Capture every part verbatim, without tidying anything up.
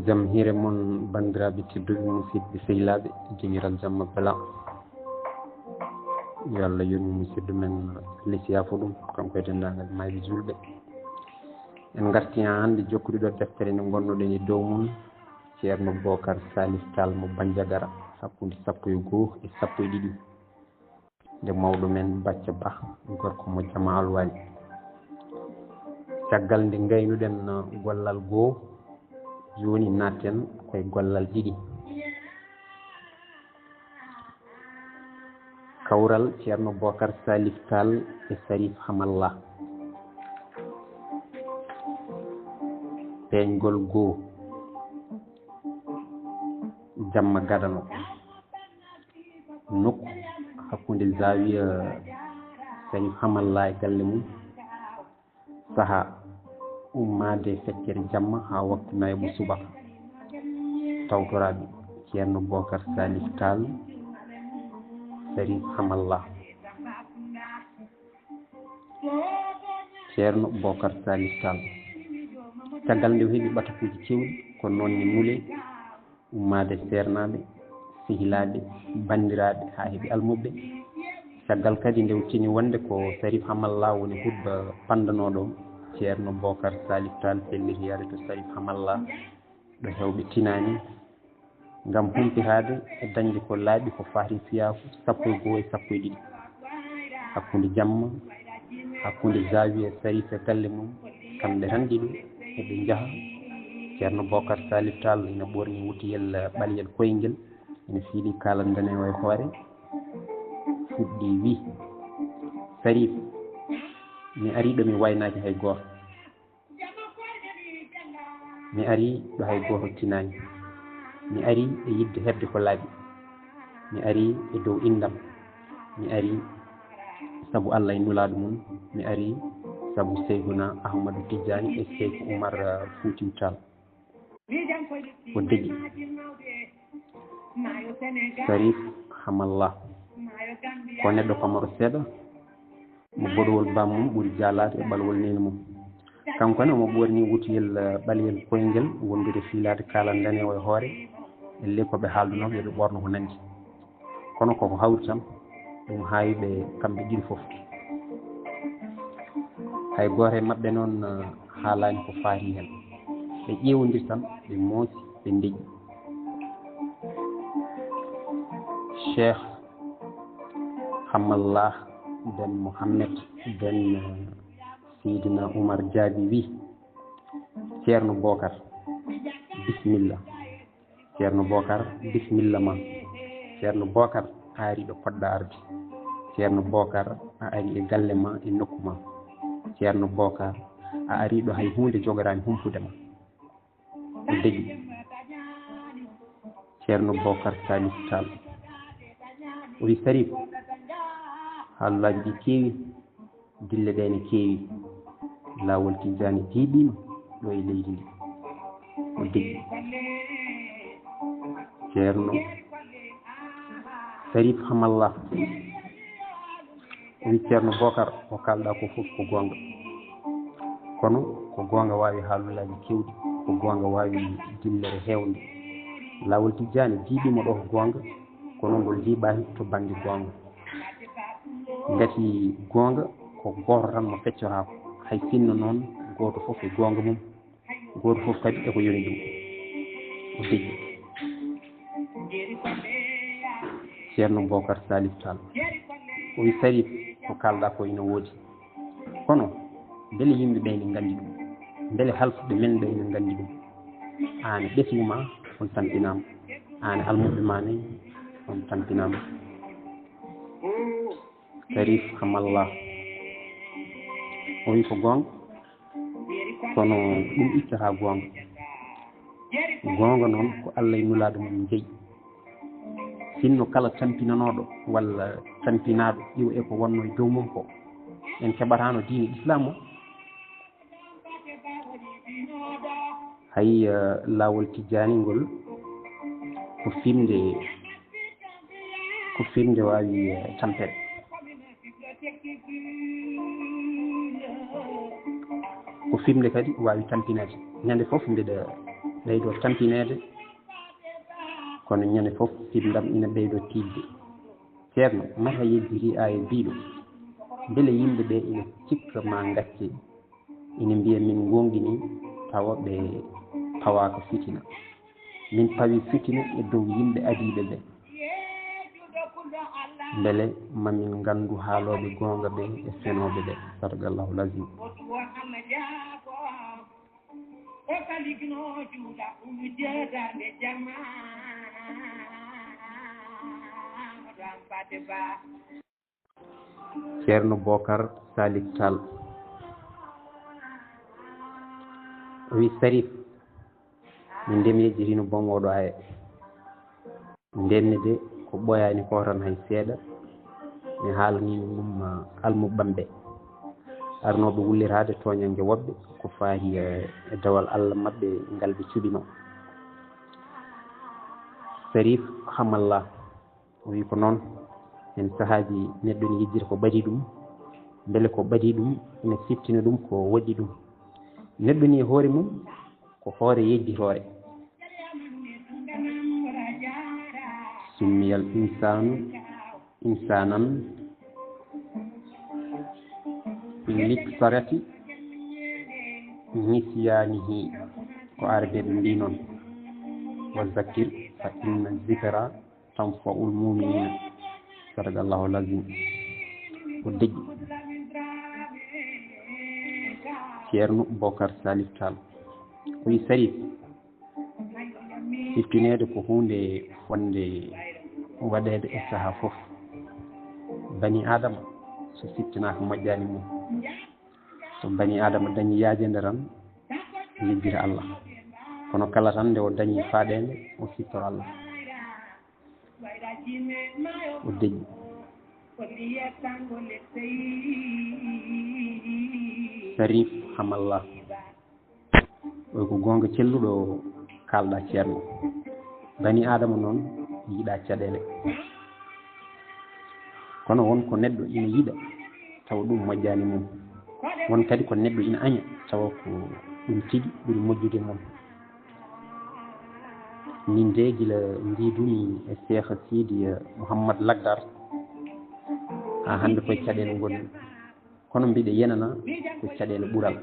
Jam hiire mon, banndiraaɓe tedduɓe, musidɓe sehilaaɓe, dingiral jamma bela. Yo Allah yurmo musidɗo men, Lisiya Fuɗum, kanko e denndaangal maayɓe juulɓe. En ngartii haa hannde jokkude ɗo deftere nde ngonnoɗen e dow mum, Ceerno Bookar Salif Taal mo Banjagara, hakkunde sappo e goo e sappo e ɗiɗi. Nde mawɗo men Bacca Bah, gorko mo Jama Alwali. Caggal nde ngaynuɗen gollal goo, jooni naaten koye gollal ɗiɗi. Kawral Ceerno Bookar Salif Taal e Sarif Hamalla. Peeñgol goo, jamma gadano. Nokku hakkunde Zawiya Sarif Hamalla e galle mum. Saha ummaade feccere jamma haa waktu nayaɓo subaka. Tawtoraaɓe Ceerno Bookar Salif Taal, Sarif Hamalla. Ceerno Bookar Salif Taal. Caggal nde o heɓi ɓatakuuji keewɗi, ko noon ne nule ummaade seernaaɓe, sehilaaɓe, banndiraaɓe, haa heɓi almuɓɓe. Caggal kadi nde o tini wonde ko Sarif Hamalla woni hutba panndanooɗo Ceerno Bookar Salif Taal, felliti yaade to Sarif Hamalla, ɗo heewɓe tinaani, ngam humpitaade e dañde ko laaɓi ko faati fiyaaku sappo e goo e sappo e ɗiɗi. Hakkunde jamma, hakkunde Zawiya Sarif e galle mum, kamɓe tan ɗiɗo eɓe njaha. Ceerno Bookar Salif Taal ina ɓoorni wutiyel ɓaleyel koyngel, ina fiili kaalanndane o e hoore, fuɗɗi wi: "Sarif, mi arii ɗo mi waynaaki hay gooto. Mi arii ɗo hay gooto tinaani. Mi arii e yiɗde heɓde ko laaɓi. Mi arii e dow inndam. Mi arii sabu Allah e Nulaaɗo mum. Mi arii sabu Seyhuna Ahmadu Tijjaani e Seyku Umar, eh, Fuutiyu Taal." O degi. Sarif Hamalla ko neɗɗo pamaro seeɗa, mo boɗowol bammum ɓuri jaalaade e ɓalwol neene mum. Kanko ne omo ɓoorni wutiyel, eh, ɓaleyel koyngel wondude fiilaade kaalanndane o e hoore, ellee ko ɓe haaldunoo yo ɓe ɓoorno ko nanndi. Kono koko hawri tan, ɗum haawi ɓe kamɓe ɗiɗo fof. Hay gooto e maɓɓe noon, eh, haalaani ko faati heen. Ɓe ƴeewondiri tan, ɓe moosi, ɓe ndeƴƴi. Cheikh Hamallah ben Mohammed ben, eh, Seydina Umar jaabi wi: "Ceerno Bookar, bisimilla." Ceerno Bookar, bisimilla ma. Ceerno Bookar, a ari ɗo poɗɗa arde. Ceerno Bookar, a ari e galle ma, e nokku ma. Ceerno Bookar, a ari ɗo hay huunde jogoraani humpude ma. O degi. Ceerno Bookar Salif Taal. O wi: "Sarif, haalaaji ɗi keewi. Dille ɗe ne keewi. Laawol Tijjaani jiiɓiima ɗo e leydi ndi." O deggi. Ceerno Sarif Hamallah o wi: "Ceerno Bookar, ko kaalɗaa ko fof ko goonga. Kono ko goonga waawi haalullaaji keewɗi, ko goonga waawi dillere heewnde. Laawol Tijjaani jiiɓiima ɗo ko goonga, kono ngol jiiɓaaki to bannge goonga. Ngati goonga ko gooto tan mo feccotaako, hay sinno noon gooto fof e goonga mum, gooto fof kadi e ko yoni ɗum." O deggi. Ceerno Bookar Salif Taal o wi: "Sarif, ko kaalɗaa ko ina woodi. Kono mbele yimɓe ɓe ne nganndi ɗum? Mbele halfuɓe men ɓe ne nganndi ɗum? Aan e ɓesngu ma on tampinaama. Aan e almuɓɓe ma ne on tampinaama." Sarif Hamallah o wi: "Ko goonga, kono ɗum ittataa goonga. Goonga noon ko Allah e Nulaaɗo mum njeyi. Sinno kala tampinanooɗo walla tampinaaɗo iwa e ko wonnoo e dow mum ko, en keɓataano diine Islaam o. Hay, eh, laawol Tijjaani ngol ko fiɓnde, ko fiɓnde waawi, eh, tampeede. Ko fiɓnde kadi waawi tampinaade. Ñande fof mbiɗa ɓeydoo tampineede, kono ñande fof pinndam ina ɓeydoo tiiɗde. Ceerno, mata yejjitii aaya biiɗo, mbele yimɓe ɓe ina cikka ma ngacce, ina mbiya min ngoonɗinii, tawa ɓe pawaaka fitina. Min pawii fitina e dow yimɓe adiiɓe ɓe. Mbele ma min nganndu haalooɓe goonga ɓe e fenooɓe ɓe. Sadaqallahul Aziim. Ceerno Bokar Salik Tall. O wi, Sarif, min de mi yejjitino bom oɗo aya. Ndenne de ko ɓooyaani ko tan hay seeɗa. Mi haalani ɗum, ah, almuɓɓam ɓe. Arnooɓe wulliraade tooñannge woɓɓe ko faati, eh, e dewal Allah maɓɓe ngal ɓe cuɓinoo. Sarif Hamallah. O wi ko noon, heen sahaaji neɗɗo ne yejjita ko ɓadii ɗum, mbele ko ɓadii ɗum ina siftina ɗum ko waɗi ɗum. Neɗɗo ni e hoore mum ko hoore yejjitoore. Summiyal insaanu insanan liksarati nisyaanihi, ko arabeeɓe mbi noon, wa zakkir fa inna zikra tanfa'ul mu'minin. Sadaqallahul Aziim. Ko deggi. Ceerno Bokar Salif Tall. O wi, Sarif, siftineede ko huunde fotnde waɗeede e sahaa fof. Bani Aadama so siftinaaka moƴƴaani mum. So bani Aadama dañi yaajande tan, yejjita Allah. Kono kala tan nde o dañi faaɗeende, o siftoro Allah. O deƴƴi. Sarif Hamallah. Oy ko goonga celluɗo kaalɗa, Ceerno. Bani Aadama noon yiɗa caɗeele. Kono won ko neɗɗo ina yiɗa, tawa ɗum moƴƴaani mum. Won kadi ko neɗɗo ina aña, tawa ko ɗum tigi ɓuri moƴƴude mum. Min de gila mbiidumi e Seeha Siidi Muhammad Lagdar, haa hannde koye caɗeele ngonmi. Kono mbiɗa yenana ko caɗeele ɓural.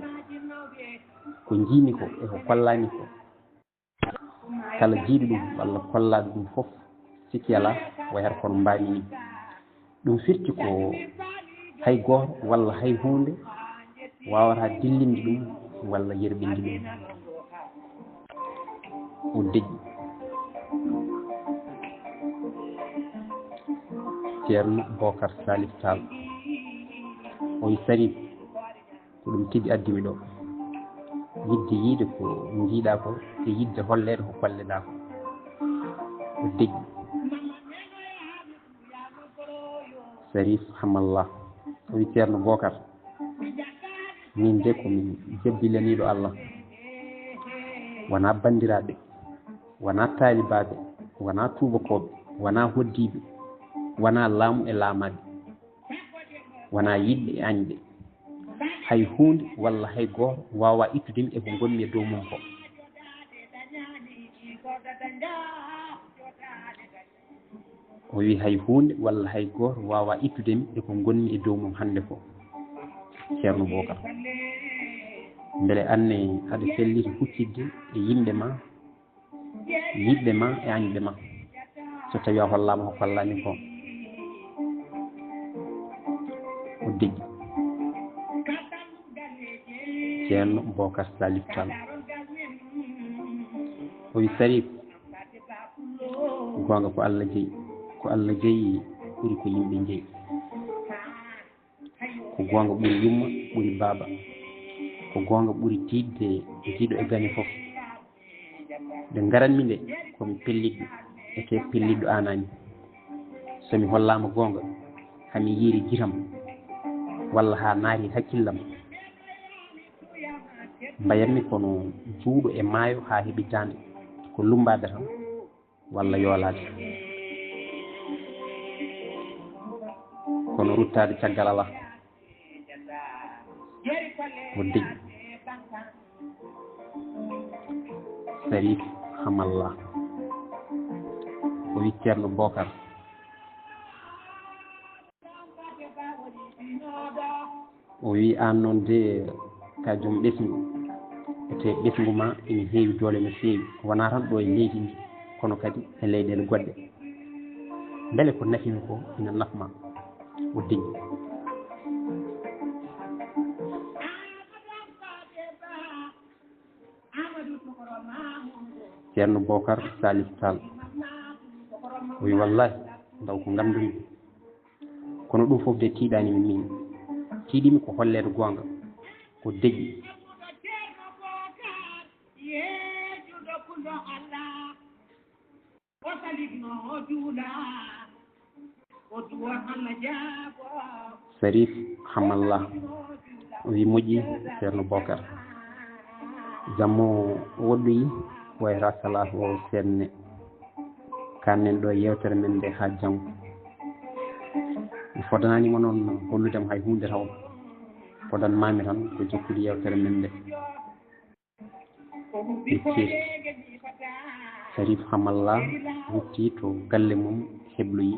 Ko njiimi ko e ko kollaami ko, kala jiiɗo ɗum walla kollaaɗo ɗum fof, sikki alaa, o yahata kono mbaami ni. Ɗum firti ko hay gooto walla hay huunde waawata dillinde ɗum walla yerɓinde ɗum. O deƴƴi. Ceerno Bokar Salif Tall. Oy Sarif, ko ɗum tigi addi mi ɗo. Yiɗde yiide ko njiiɗa ko e yiɗde holleede ko kolleɗa ko. O deƴƴi. Sarif Hamallah. O wi, Ceerno Bokar, min de ko min jabbilaniiɗo Allah. Wonaa banndiraaɓe, wonaa taalibaaɓe, wonaa tuubakooɓe, wonaa hoddiiɓe, wonaa laamu e laamaaɓe, wonaa yiɗɓe e añɓe. Hay huunde walla hay gooto waawaa ittude mi e ko ngonmi e dow mum ko. O wi, hay huunde walla hay gooto waawaa ittude mi e ko ngonmi e dow mum hannde ko. Ceerno Bokar, mbele aan ne aɗa felliti huccitde e yimɓe ma, yiɗɓe ma e añɓe ma, so tawii a hollaama ko kollaami ko? O deƴƴi. Ceerno Bokar Salif Tall. O wi, Sarif, ko goonga ko Allah jeyi, ko Allah jeyi ɓuri ko yimɓe njeyi. Ko goonga ɓuri yumma, ɓuri baaba. Ko goonga ɓuri tiiɗde jiiɗo e gaño fof. Nde ngaranmi nde, ko mi pelliɗɗo, ete pelliɗɗo aanaani. So mi hollaama goonga, haa mi yiiri gitam, walla haa naati hakkillam, mbayatmi kono juuɗo e maayo haa heɓi daande, ko lummbaade tan walla yoolaade. Kono ruttaade caggal alaa. O deƴƴi. Sarif Hamalla. O wi Ceerno Bokar. O wi aan noon de ka joom ɓesngu. Ete ɓesngu ma ene heewi doole no feewi. Wonaa tan ɗo e leydi ndi, kono kadi e leyɗeele goɗɗe. Mbele ko nafimi ko ina nafma? O deƴƴi. Ceerno Bokar Salif Tall. O wi wallahi, ndaw ko ngandumi. Kono ɗum fof de tiiɗaani mi min. Tiiɗimi ko holleede goonga. Ko deƴƴi. Sarif Hamalla. O wi moƴƴi Ceerno Bokar. Jammo woɗɗoyi, wayata kala o seenne. Kannen ɗo yewtere men nde haa janngo. Mi fodanaanima noon hollude mo hay huunde taw. Fodanmaami tan ko jokkude yewtere men nde. Ɓe ceerti. Sarif Hamalla rutti to galle mum hebloyi.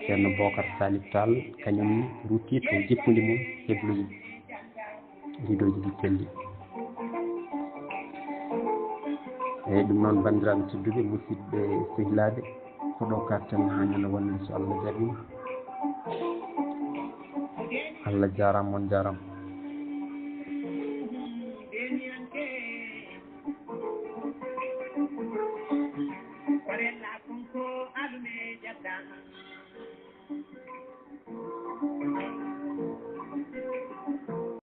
Ceerno Bokar Salif Tall kañum rutti to jikkundi mum hebloyi. Ridoji ɗi telli. Eyyi, ɗum noon, banndiraaɓe tedduɓe, musidɓe sehilaaɓe, ko ɗo kaarten haa ñande wonde, so Allah jaɓi. Allah jaaraama, on jaaraama.